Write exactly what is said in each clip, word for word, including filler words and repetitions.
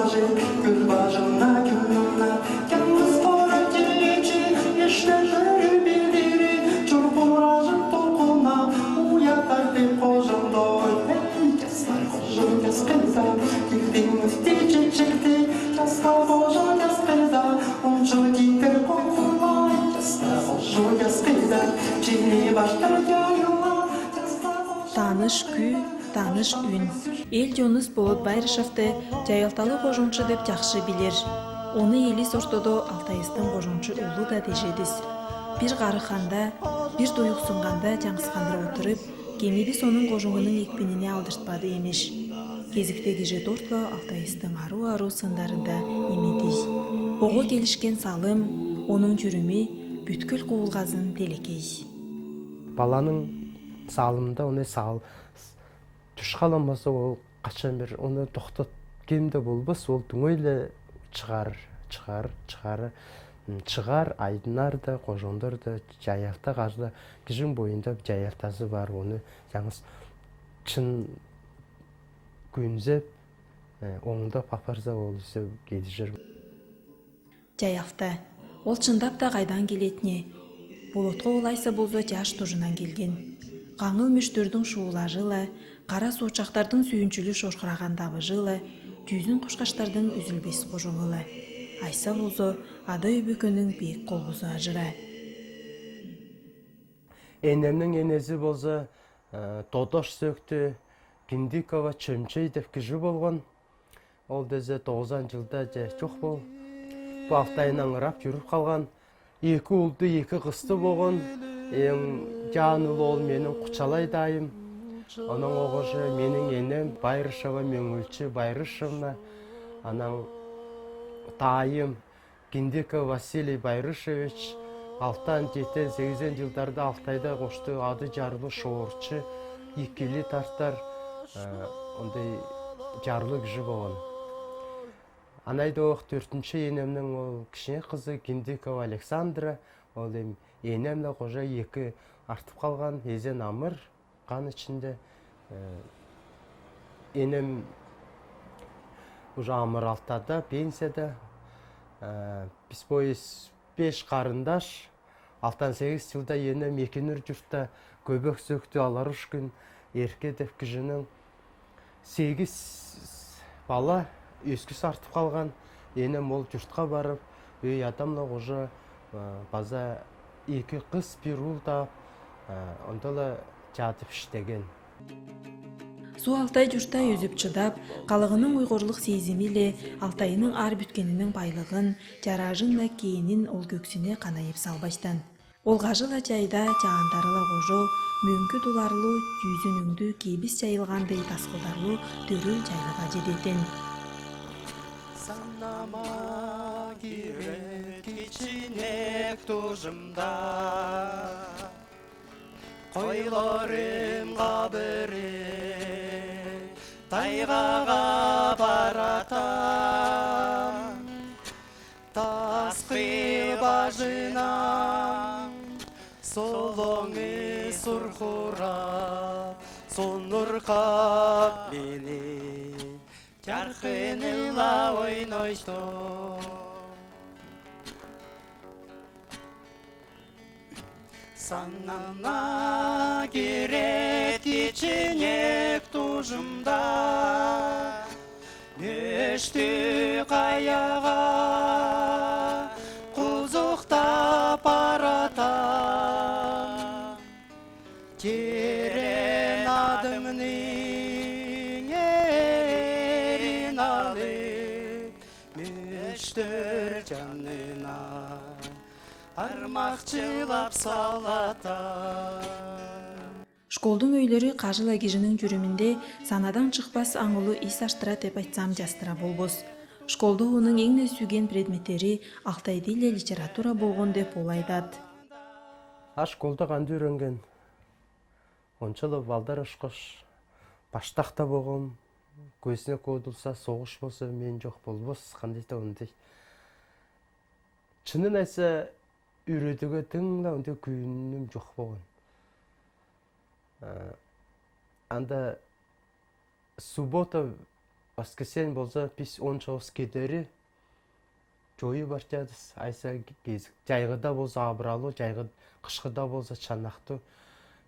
Күл бажында күн нуна, яңгыз пора тилечи, эштетер билдири, чорпуражып толкуна, уятар деп кожамды. Эй, часта кожам, час кайда, килдиң үсти чечекти, часта кожам, час кайда, ончо титер кокулай, часта кожам, час кайда, чини баштар чайыла, часта кожам. Таныш күй, таныш үн. Эл чоныс Болот Байрышевти чайалталы кожамчы деп чахсы билер. Оны илис ортодо Алтайыстың кожамчы улы да дежедис. Бир карыханда, бир туйуксыннганда чаңгысхандыра олтырып, кемибис онынъ кожамының экпинине алдыртпады эмеш. Кезикте кежет ортло Алтайыстың ару-ару сындарында ниметиз. Ога келишкен салым, онынъ чүрими, пюткил кувулгазын тилекейз. Баланың салымында оны сал-, тюш каламаса, ол качан бир оны тохтат кем де болбас, ол түңейле чыгар, чыгар, чыгар, м, чыгар, айдыннар да, кожамдар да, чайалта каждый кижининъ бойында чайалтазы бар, оны чаңгыс чын күүнзеп, э, оңдап апарза, ол исе кедижер. Чайалта. Ол чындап та кайдан келетне? Болотха ол айса болза чаш тожыннан келген. Каңыл мөштөрдүң шуулажы ла, кара суучактардың сүйүнчүлү шорхыраган дабыжы ла, тюзүн кошкаштардың үзүлбес кожамы ла. Айса болза, ада өбүкөнүң пек колбузу ажыра. Энемнің энези болза, э, тодаш сөөкті Киндикова Чемчей деп кижи болган. Ол дезе тогызан жылда же чох бол. Бу Алтайнаң ырап чурып калган. Эки улды, эки кызды болган. Эң жаан улу ол менің Кучалай дайым. Анаң огаже менің энем Байрышева Меңөлче Байрышевна. Анаң дайым Киндиков Василий Байрышевич, алтан, жетен, сегизен жылдарда Алтайда кошты, ады жарлы шоорчы, икили тартар, э, ондай жарлы кижи болган. Анайда ох, төртүнчи энемнің ол кишкене кызы Киндикова Александра, ол эм энемнең кожа эки артып калган, эзен амыр, кан ичинде. Э, энем уже амыр алтада, пенсияда. Э, пис бо беш карындаш. Алтан сегиз жылда энем Экинур журтта көөбек сөөкті алар ушкын Эрке деп кижинең. Сегиз бала, өскис артып калган. Энем ол журтка барып, өй адамла кожа, э, база эки кыз, бир ул да, э, онда ла жатып иштеген. Суу Алтай журтта өзүп чыдап, калыгының уйгурлык сезими ле Алтайының ар бүткенинең байлыгын, жаражын да кеенин ол көөксине канайып салбастан. Ол кажы ла жайда чаандары ла кожо, мөңкү туларлы тюзүн өңдүү кебис жайылгандай таскылдарлы төрүл жайлыга жететен. Санама кирет кичинек тужымда. Койларым кабыре тайгага барата. Таскыл бажына солоңы сурхура, сонурка мени. Чархынла ойнойсто. Санама кирет кичинек тужымда. Мөштү каяга кузукта барата. Терен адымның эрин алып, мөштөр жанына армак чылап салата. Школдуң өйлери кажы ла кижинең чүрүмүнде санадан чыкпас аң улу ис аштыра деп айтсам, частыра болбас. Школда оның эң не сүйген предметтери алтай тил ле литература болган деп ол айтат. А школда кандый үйренген? Онча ла балдар ошкаш, баштак та болгам, көзүне кодулса, согуш болса, мен жок болбас, кандый да ондай. Чынын айтса, үйретүүге тың да ондай күүнүм жок болган. Э, анда суббота, Воскресенье болза бис оншавыс кедери чою бартадыс. Айса кезик, жайгыда болза абыралу, жайгы, кышкыда болза чанакту.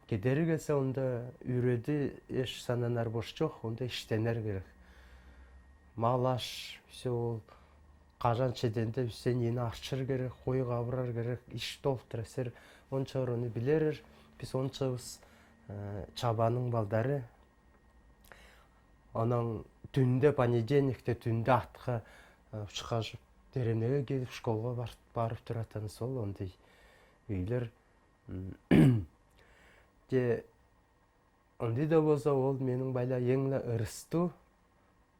Кедери келсе, онда үйреди еш сананар борш чох, онда иштенер керек. Мал аш, всё ол, кажан чеденде всё нени арчыр керек, кой кабырар керек, иш толтура сер, оншавар оны билерер. Бис оншавыс, э, чабанның балдары. Онан түнде, понедельникте түнде атка, э, учкажып, деревняга келип, школга бар-, барып туратаныс, ол ондай үйлер. М, те, ондай да болза, ол менин байла эң ла ырыстуу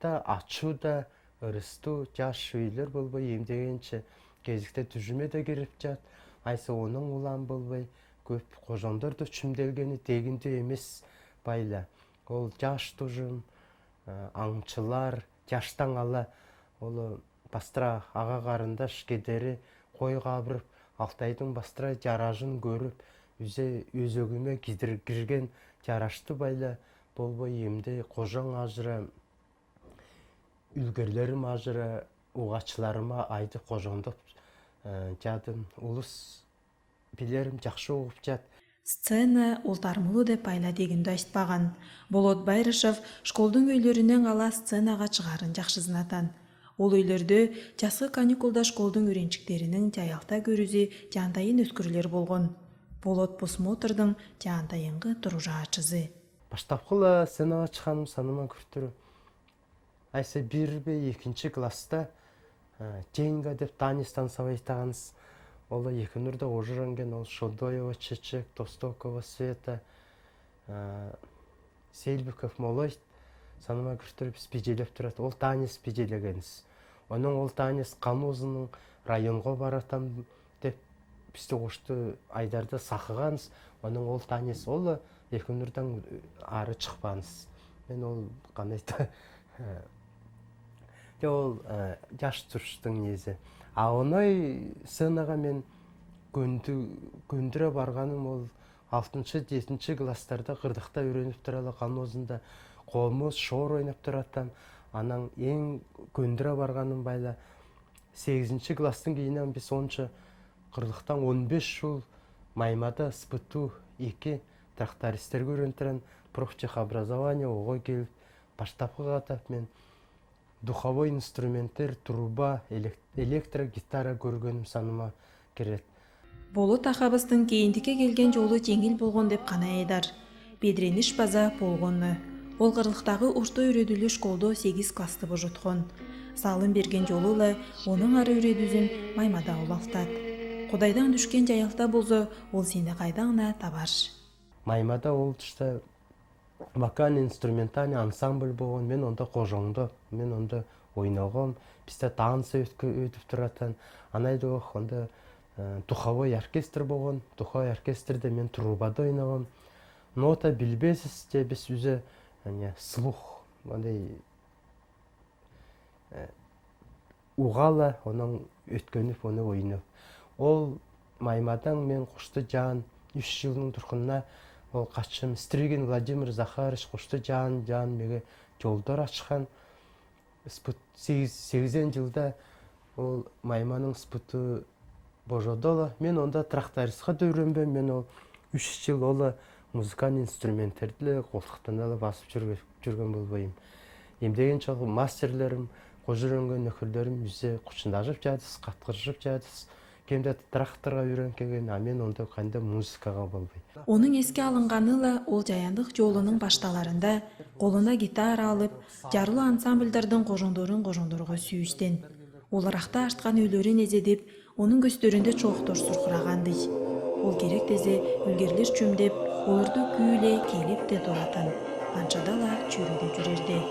да, ачуу да, ырыстуу, жаш үйлер болбай, эмдегенше кезикте тужумга да кирип чат. Айса онан улам болбай, көп кожондор да чүмделгени тегинде эмес байла. Ол жаш тужум, э, аңчылар, жаштан ала, ол, э, бастыра ага-карындаш кедери кой кабырып, Алтайдың бастыра жаражын көрүп, үзе өзөгүме кидир-, кирген жарашты байла болбай, эмде кожоң ажыра, үлгерлерим ажыра, угаачларыма айды кожондоп, э, чадым, улус билерим жакшы угуп чат. Сцена ол тармылуу деп байла дегенди айтпаган. Болот Байрышев школдуң үйлеринен ала сценага чыгарын жакшы сынатан. Ол үйлерде жазгы каникулда школдуң үйренчиктеринин жаялта көрүүсү жаантайын өткөрүлер болгон. Болот босмотрдуң жаантайынгы туружаачысы. Баштапкы ла сценага чыкканым саныма киртир. Айса бир бе, экинчи класста, э, «Теньга» деп танец танцевайтаганыс. Ол Экинурда ожуранган, ол Шодоева Чечек, Тостокова Света, э, Сельбиков Молойт, саныма киртир, бис бижелеп турат. Ол танец бижелегенис. Онан ол танец Канозының районга баратам деп бисти кошты айдарда сакыганыс. Онан ол танец ол Экинурдан ары чыкпаныс. Мен ол канайта, э, те ол, э, жаш турустуң неси. А оной сценага мен көндү-, көндүре барганым ол алтыншы, жетинчи класстарда кырдыкта үйренип туралы, Канозында комуз, шор ойнап туратам. Анан эң көндүре барганым байла, сегизинчи класстың кийинен бис онча кырдыктан он беш жыл Маймада СПТУ эки трактористтерге үйрентирен, профтехобразование, ого келип, баштапкы катап мен духовой инструменттер, труба, элек-, электрогитара көргеним саныма кирет. Болот акабыстың кийиндикке келген жолу жеңил болгон деп канай айдар. Бедирениш база болгонну. Ол кырдыктагы орто үйредүүлүү школду сегиз классты божоткон. Салым берген жолу ла онуң ары үйредүүсүн Маймада улалтат. Кудайдан дүшкен жаялта болза, ол сени кайдан да табар. Маймада ол тушта вокально-инструментальный ансамбль болгон, мен онда кожоңдо, мен онда ойногом, бисте танцы өткө-, өтүп туратын. Анай да ок, онда, э, духовой оркестр болгон, духовой оркестрде мен трубада ойногом. Нота билбесиз де, бис үзе, ане, слух, андай, э, угала, онан өткенип, оны ойнап. Ол Маймадан мен Кушты Жаан, үш жылдың туркунна ол качым Стригин Владимир Захарович, Кушты Жаан, Жаан меге жолдор ачкан. Спут-, сегиз, сегизен жылда ол Майманың спуту божодола. Мен онда трактористка да үйренбен, мен ол үш жыл ола музыкальный инструменттерди ле колтуктан ала басып жүрге-, жүрген болбайым. Эмдеген чогу мастерлерим, кожа үйренген нөкерлерим үзе кучундажып жадыс, каткыржып жадыс. Кемде тракторга үйрен келген, а мен онда кандай музыкага болбай. Онуң эске алынганы ла ол жаяндык жолунуң башталарында колуна гитара алып, жарлы ансамбльдердин кожоңдорун кожоңдорго сүүстен. Ол ыракта арткан үйлөрүн эзедип, онуң көстөрүндө чоохтор суркураган дей. Ол керек дезе, үлгерлер чүмдеп, олорду күүле келип де туратын. Анчада ла чөрүдө жүрерде.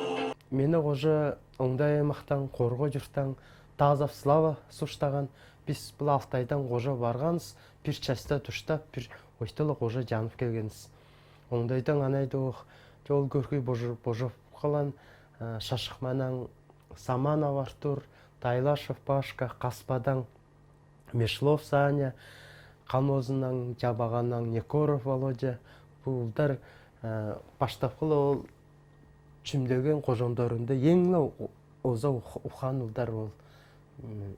Мени кожа оңдай аймактан, Корго журттан, Тазов Слава суштаган, бис бул Алтайдан кожа барганбыз, бир частьта туштап, бир ойтола кожа жанып келгенбиз. Оңдайдан анайда ок, жол көркөй божо-, божоп калган, э, Шашыкмадан Саманов Артур, Тайлашев Пашка, Каспадан Мешлов Саня, Канозундан, Жабагандан Некоров Володя, бу улдар, э, баштапкыла ол Чимдеген кожондорунда эң ла о-, оза ух-, ухаан улдар ол, м,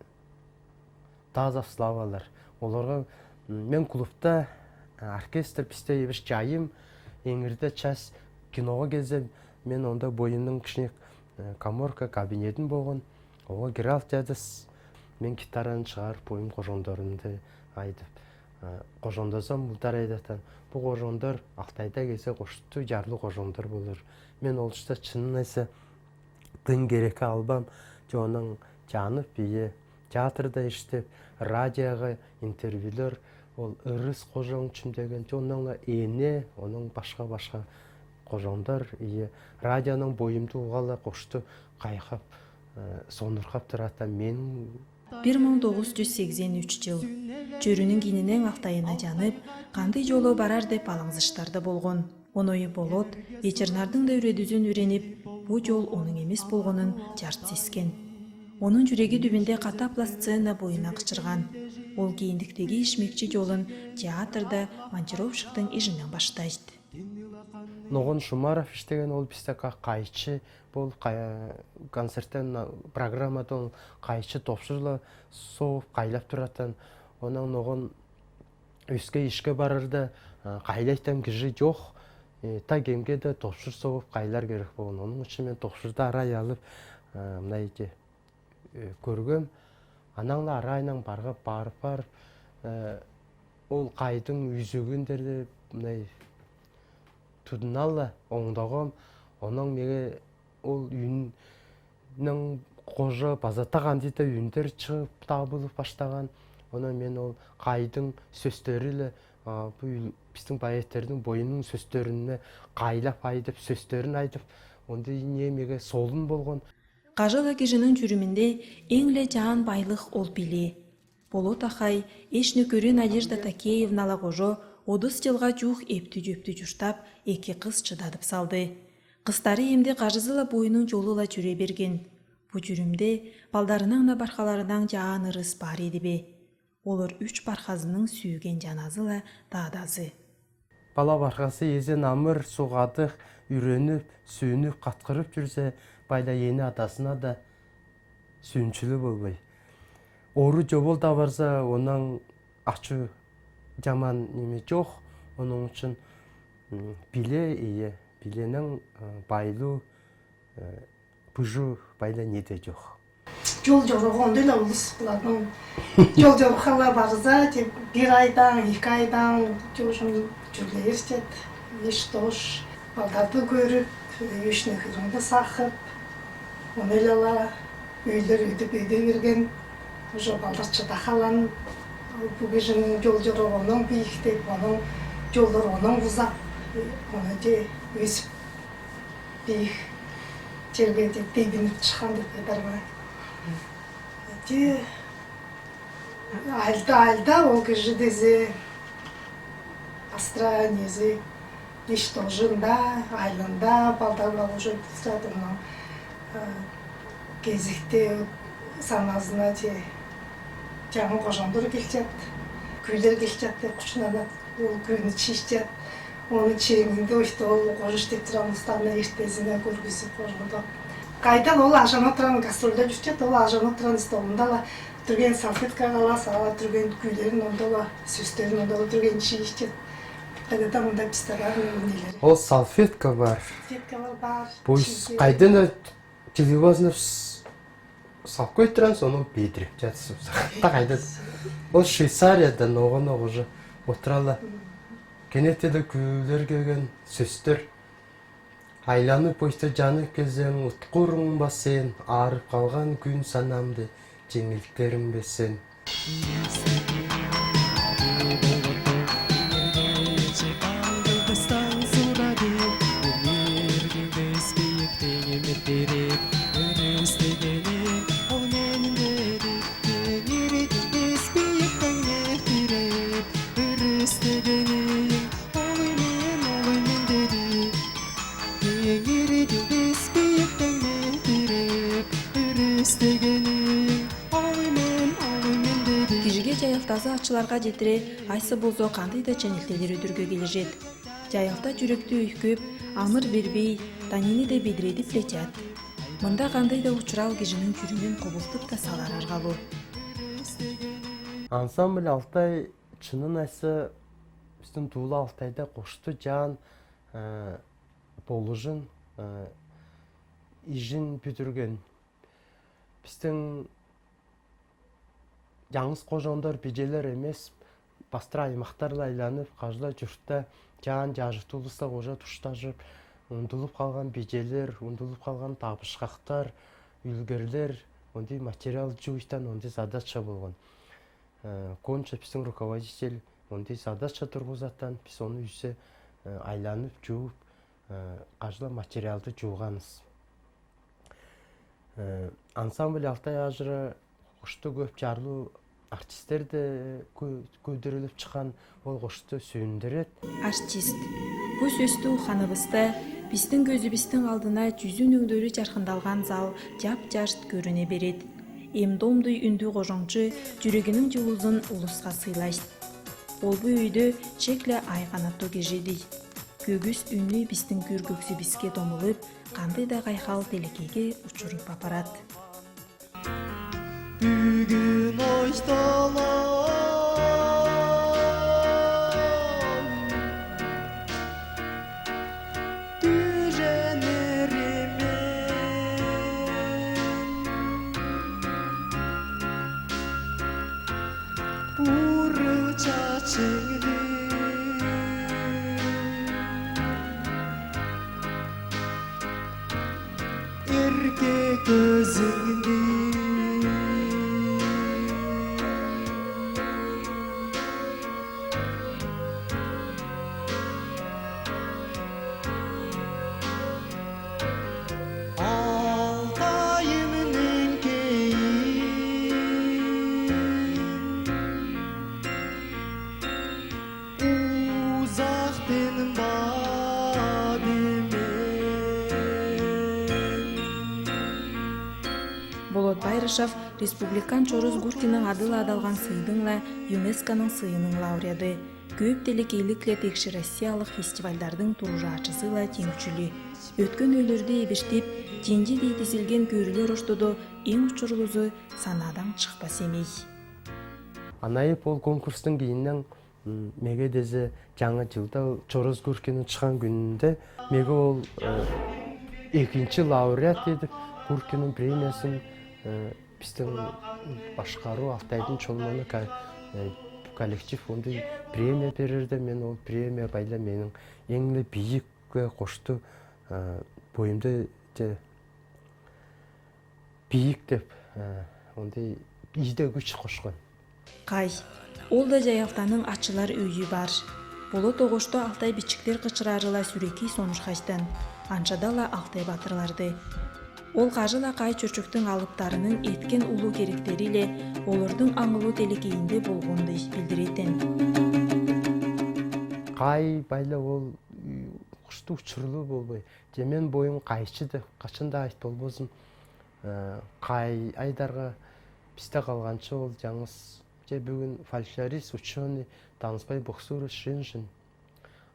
таза славалар. Оларға, м, мен клубта, э, оркестр бисте эвис, чайым, эңирде час киноға келзе, мен онда бойымның кишкенек, э, каморка, кабинетім болган. Оға кире алды ядыс, мен гитараны чығарып, бойым кожондорумды айдып. Э, кожондасам, улдар айтатан: «Пу кожондар Алтайда келзе кошты ярлы кожондар болар». Мен ол чиста чынын айтса, тың кирекке албам, чонның чанып, ие, театрда иштеп, радиоға интервьюлар, ол ырыс кожон чимдеген, чонның ла эне, онның башха-башха кожондар, ие, радионың бойымды уғаа ла кошты кайхап, э, сонырхап турата. Мен Бир муң тогус жюз сегизен уьш жыл. Чөрюнүң кининең Алтайына чанып, кандай чолу барар деп алаңсыштарда болган. Оной Болот, Вечернардың да үредүзүн үренип, бу чол оның эмес болғанын чарт сискен. Оның чүреги дүбінде катап ла сцена бойына кычырган. Ол кийиндиктеги ишмекчи чолын театрда монтировщиктің ижинең баштайды. Ноғон Шумаров иштеген, ол бисте ка-, кайчы, бол ка-, концерттен, программада ол кайчы топшур ла соғып кайлап туратын. Онан ноғон өске ишке барарда, а, кайлайтан кижи чох, э, та кемге де топшур соғып кайлар кирек болган. Оның ӱчӱн мен топшурда арай алып, а, мына ике, э, кӧргем. Анаң ла арайнаң барғап, барып, барып, э, ол кайдың үзігіндер де мынай тудынала оңдағам. Онан меге ол үүннің кожа паза та кандый-да үүндер чыып табылып баштаған. Онан мен ол кайдың сөстери ле, а, бу үүн, бистің поэттердиң бойының сөстерине кайлап айтып, сөстерин айтып, ондай не меге солын болган. Кажы ла кижиниң чүрүмүнде эң ле чаан байлых ол пиле. Болот ахай, эш нөкери Надежда Такеевнала кожо отыс чылға чух эпти-чөпти чуртап, эки кыс чыдадып салды. Кыстары эмди кажызы ла бойының чолу ла чүре берген. Бу чүрүмде балдарынаң на бархаларынаң чаан ырыс бар иди бе? Олар үш бархазының сүүген чаназы ла таадазы. Бала бархазы эзен амыр, суғадых, үреніп, сүүніп, катхырып чүрзе, байлай эне-атасына да сүүнчүлү болбай. Ору чобал да барза, оннаң ачу, чаман неме чох. Оннаң ӱчӱн, м, пиле, ие, пиленің, э, байлуу, э, пыжу байлай не де чох. Чол-чорығы ондай ла улус полған. Чол-чорығха ла барза, тек пір айдаң, ікі айдаң, чожым чӧрле иртчет, иш-тош, балдарды кӧріп, үй-нөкеріңді сағып, ондай ла ла, үйлер ӧдіп, ӧде берген, уже балдар чыда халған, пу кижиң чол-чорығы онаң пиик деп, онаң чоллар онаң узап, оны де ӧсіп, пиик черге де тебініп чыххан деп айтар ма. Те айлда, айлда ол кижи дезе, астра незе, иш-тожында, айлында, балдар ла уже пулчат, оннаң, э, кезекте саназына те чаңы кожондыр килчет, күүлер килчет те, кучнанат, ол күүнү чиисчет. Оны чейинде ошто ол кожа иштеп турған устарына иртезине кӧргизип кожондо. Кайда ол ажана турған, гастрольда чурчат, ол ажана турған столында ла түрген салфеткаға ла сала, түрген күүлерин онда ла, сөстерин онда ла түрген чиисчет. Кайда да мында писталар нелер. Ол салфетка бар. Салфеткалар бар. Пусть кайда да телевизорны с-, салып кой турған, соны бедіреп жатсып. Та кайда. Ол Швейцарияда ноға-ноға уже отырала. Кенетте де күүлер келген, сөстер. Айланып, ойта жанып келзең, утқарың ба сен, арып қалған күн санамды, жеңілтерің бе сен? Кижиге чайылтазы ачыларға четіре айсы болза кандый да чаңилтелер ӧдірге килежет. Чайылта чӱректі ӱйкеп, амыр бербей, Танини де бедиредип ле чадт. Мында кандай да учрал гижинин чүрүмүн кобултып та салар аргалуу. Ансамбль «Алтай» чынын айтса, бистин Туула Алтайда кошто жаан, э, болужын, э, ижин бүдүрген. Бистин янгыз кожондор, бижелер эмес, пастыра аймактарла айланып, каждый журтта жаан жажыт улуста кожа туштажып, унтулып калган бижелер, унтулып калган табышкактар, үлгерлер, ондый материал жууйтан, ондый задача болган. Э, конча бистин руководитель ондый задача тургузатан, биз оны юсе, э, айланып жууп, э, каждый материалды жууганбыз. Э, ансамбль «Алтай» ажыры кошто көп жарлы артисттер де кө-, көдирилип чыккан, ол кошто сүйиндирет. Артист. Бу сөстү ханыбызда бистин көзюбюстюн алдына жүзюн өңдөрү жаркындалган зал жап-жарт көрүне берет. Эм домдуй үндүү кожоңчу жюрегинин жулузун улуска сыйлайт. Ол бу үйдө чек ле ай канаттуу кижи дей. Көгүс үнү бистин күр көгүсүбюске домулуп, кандай да кайхал тилекейге учуруп апарат. Бүгүн ойтоло түженериме урыл чачыңды, эрке көзүңдү. Алтайым, эңкейим, узактын бадымын. Болот Байрышев республикан чорос Гуркинин адыла адалган сыйдың ла, ЮНЕСКОнун сыйынын лауреады. Көп тилекейлик ле текши россиялык фестивальдардын туружаачысы ла, теңчүлү. Өткен өөлөрдө эбештеп, тинди дей дизилген көрүлөр ортодо эң учурлузу санаадан чыкпас эмей. Анайып ол конкурстун кийинден, м, меге дезе жаңа жылда чорос Гуркинин чыккан күнүнде меге ол, э, экинчи лауреат этип, Гуркинин премиясын, э, бистин башкаруу, Алтайдын чолманы ка-, э, коллектив ондай премия берерде, мен ол премия байлам менин эң ле бийик, э, кошто, э, боюмда да бийик деп, э, ондай ийде күч кошкон. Кай. Ол да жаялтанын ачылар үйү бар. Болот огошто алтай бичиктер кычырары ла сүрекей сонушкайттан, аншада ла алтай батырларды. Ол кажы ла кай чөчөктүн алыптарынын эткен улуу керектери ле олордун аңылуу тилекейинде болгондой билдиретен. Кай байла ол, м, кошто учурлуу болбой. Же мен боюм кайчы деп качан да айтып болбозум. Э, кай айдарга бизде калганча ол жаңыз. Же бүгүн фольклорист, учёный Танысбай Боксурович Женжин.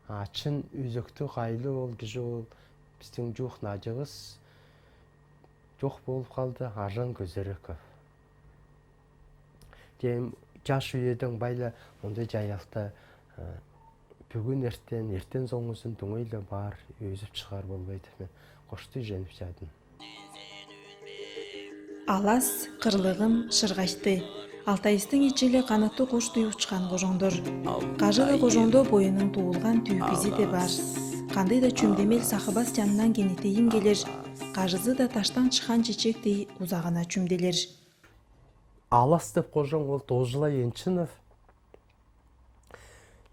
А чын үзөктү кайлы ол кижи ол бистин жуук нажыгыс жок болуп калды, Аржан Көзереков. Тем жаш үйеден байла ондай жаялта, э, бүгүн эртен, эртен соңузун дүңөй ле бар, өзүп чыгар болбой деп мен кошто иженип чадым. Алас, Кырлыгым, Шыргачты. Алтайыстың ичи ле канаттуу куштуй учкан кожоңдор. Кажы да кожоңдо боюнун туулган түүкүзү де бар. Кандай да чөмдемел сакыбас жанынан кенетейин келер. Кажызы да таштан чыккан чечектей узагына чөмделер. Алас деп кожоң ол Тожулай Энчинов.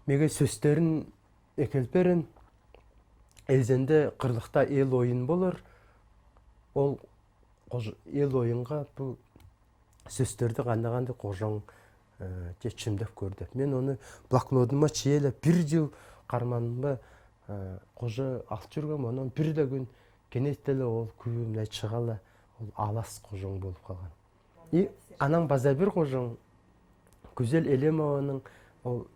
Меге сөстерин экелперин, элзенде Кырлыкта эл оюн болор. Ол кож-, эл оюнга бу сөстерди кандаганда кожоң, э, же чөмдеп көр деп. Мен оны блокнотума чие ле бир жыл карманымда, э, кожа алып жүргем, онон бир да күн кенет деле ол күүмнай чыга ла, ол Алас кожоң болуп калган. И анан база бир кожоң Гүзел Элемованың ол,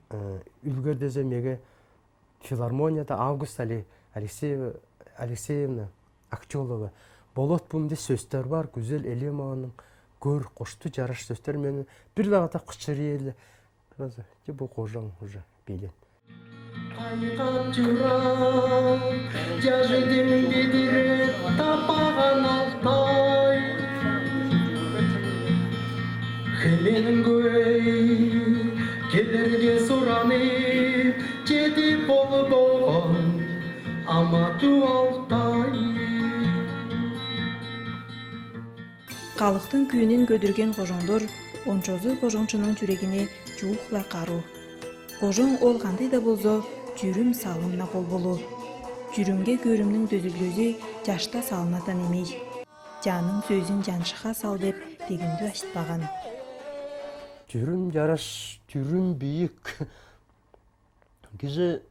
э, үлгер дезе меге филармонияда Август Але-, Алексеева, э, Алексеевна Акчёлова. Болот бумди сөстер бар, Гүзел Элемованың, көр, кошто жараш сөстер, мени бир дагада кучур эле. Раза, те бу кожоң уже белен. Кайгат чурап, жажыдың бедире таппаган Алтай. Хеменгөй келерге суранып, жетип болбогон аматуу Алтай. Калыктың күүнүн көдүрген кожоңдор ончозу кожоңчунуң чүрегине жуук-ла каруу. Кожоң ол кандай да болза, жюрюм-салымна кол болуу. Жюрюмге көрүмнүң дөзүлгези жашта салынатан эмей. Жаның сөзүн жаншыха сал деп дегенди айтпаган. Жюрюм жараш, жюрюм бийик. Кижи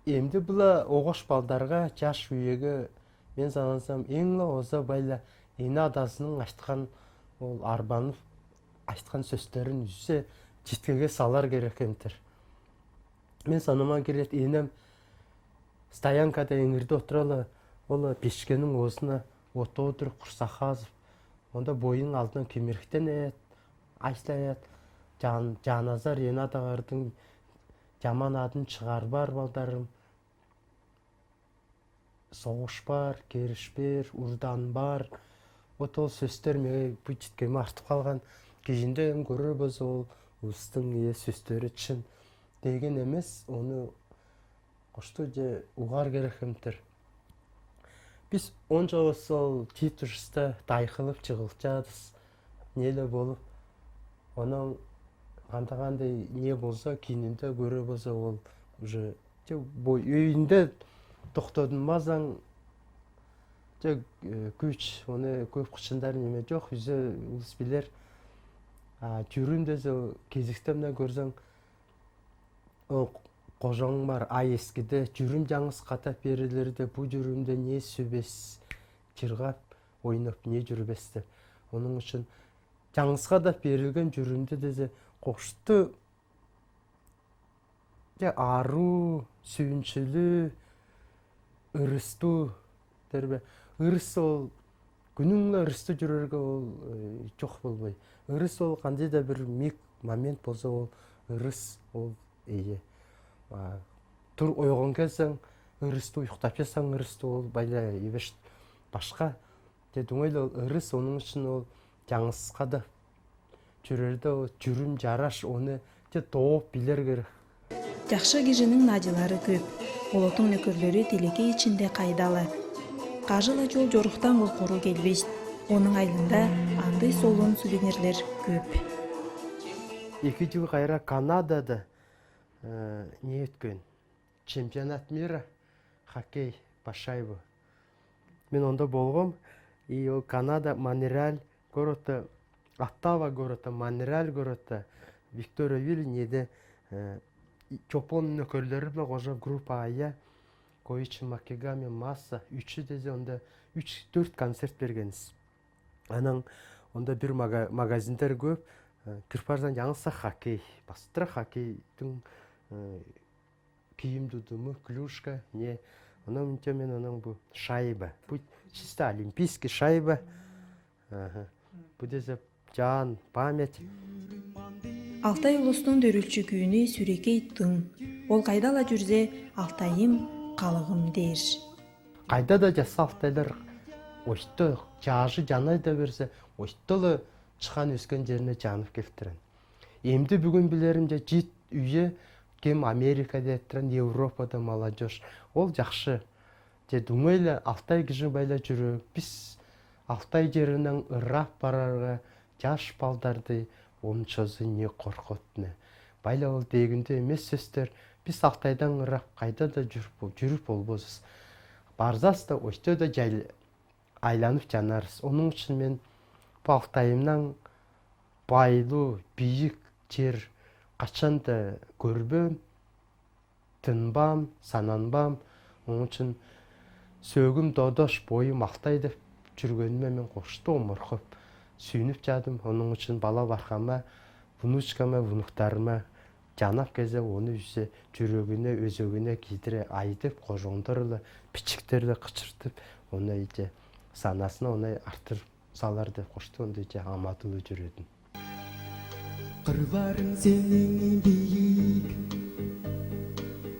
эмди була огаш балдарга, жаш үйеге, мен санасам, эң-ла оза байлар эне-атасының айткан, ол арбанып айткан сөстерин үзсе, житкеге салар керек эмтир. Мен санама кирет, энем стоянкада эңирде отурала, ол печкенин оозуна отоодур курсак казып, онда бойдуң алдына кимириктенет, айсаяат, жан, жаназар эне-атаңардың жаман адын чыгарбаар, балдарым. Согушпаар, керишпээр, урданбаар. Вот ол сөстер меге бу житкеме артып калган. Кижинде эм көрер болза, ол улустуң ие сөстери чын деген эмес, ону кошто же угаар керек эмтир. Биз онча ол Титушта тайкылып чыгылчадыс. Неле болуп, онон кандай-кандай не болза, кийининде көрер болза, ол уже те бу үйүнде токтодунмазаң, те, э, күч, оны көп кычындар неме жок, үзе улус билер. А, жюрюмде кезиктемне көрсең, ол кожоң бар, а эскиде жюрюм жаңыс катап берилерде, бу жюрюмде не сүбес, чыргап, ойноп, не жүрбес деп. Онун үчүн жаңыска да берилген жюрюмдү дезе, кошто же аруу, сүүнчүлүү, ырыстуу дербе. Ырыс ол, күнүң-ле ырыстуу жүрөргө ол, э, жок болбой. Ырыс ол кандайда бир миг, момент болза, ол ырыс, ол ие. А, тур ойгон келсең, ырыстуу, уйктап жатсаң, ырыстуу, ол байлай эбеш, башка. Те дуңай ол ырыс, онун үчүн ол жаңыска да жүрөрдө ол жюрюм жараш, оны те тооп билер керек. Жакшы кижинин наадыылары көп. Болоттуң нөкерлери тилекей ичинде кайдала. Кажы-ла жол жоруктан ол куру келбес. Онун айылында андый солун сувенирлер көп. Эки жыл кайра Канадада, э, не өткен? Чемпионат мира хоккей по шайбу. Мен онда болгом, и ол Канада, Монреаль городта, Оттава городта, Монреаль городта, Виктория Виль неде, э, и чопон нөкерлери бла кожа группа ая, Коичи Макигами, Маса, үчү дезе онда үч, дөрт концерт бергенбиз. Анан онда бир мага-, магазиндер көп, э, кирип барсаң, жангыса хоккей, бастыра хоккейдин, э, кийим тутуму, клюшка, не. Анан мынча мен анан бу шайба. Бу чисто олимпийский шайба. Аха. Бу дезе жаан память. Алтай улустун дөрүлчү күүнү сүүрекей тың. Ол кайдала жүрзе, Алтайым, калыгым дер. Кайда да жатса алтайлар, ойто, жашы жанай да берсе, ойто-ла чыккан өскен жерине жанып келтирген. Эмди бүгүн билерим же, жит үйе кем Америкада эттирен, Европада молодёжь. Ол жакшы. Же дуңай-ла Алтай кижи байлай жүрө. Биз Алтай жеринен ырап барарга жаш балдарды ончозу не коркутуна. Байлай ол дегенде эмес сөстөр. Биз Алтайдан ырап кайда да жүрүп, жүрүп болбозбуз. Барсас та, ойто да жай-, айланып жанарбыз. Онун үчүн мен бу Алтайымдан байлуу, бийик жер качан да көрбөм, тынбам, сананбам. Онун үчүн сөөкүм Додош, боюм Алтай деп жүргениме мен кошто омургап, сүйүнүп жадым. Онун үчүн бала-баркама, внучкама, внуктарыма Жанап кезе оны үсө, жюрегине, өзегине киидире айдып, кожондорла, бичиктерле кычыртып, оны иже санаасына оны артыр салар деп кошты, ондо иже амадылуу жюрюдүн. Кырларың сенин бийик,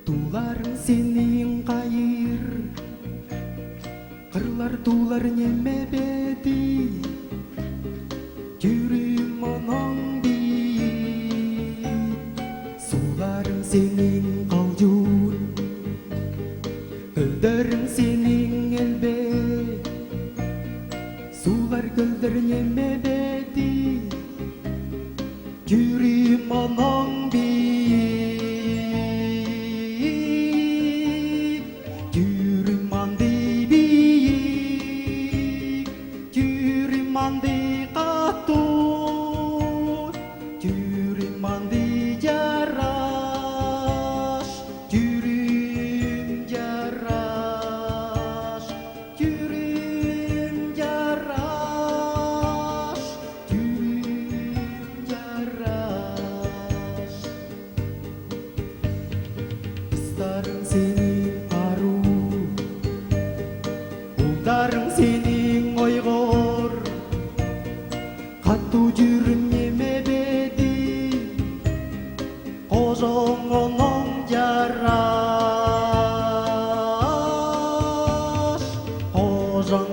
тууларың сенин кайыр. Кырлар, туулар немебеди, жюрюм оноң бийик. Сууларың сенин калжуун, көлдерің сенин элбек. Суулар, көлдер немебеди, жюрюм оноң бийик. Жюрюм мандый бийик, жюрюм мандый катуу, жюрюм мандый жараш, жюрюм жараш. Жюрюм жараш, жюрюм жараш. Кыстарың сенин аруу, улдарың сенин ойгор. Катуу жюрюм немебеди, кожоң оноң жараш, кожоң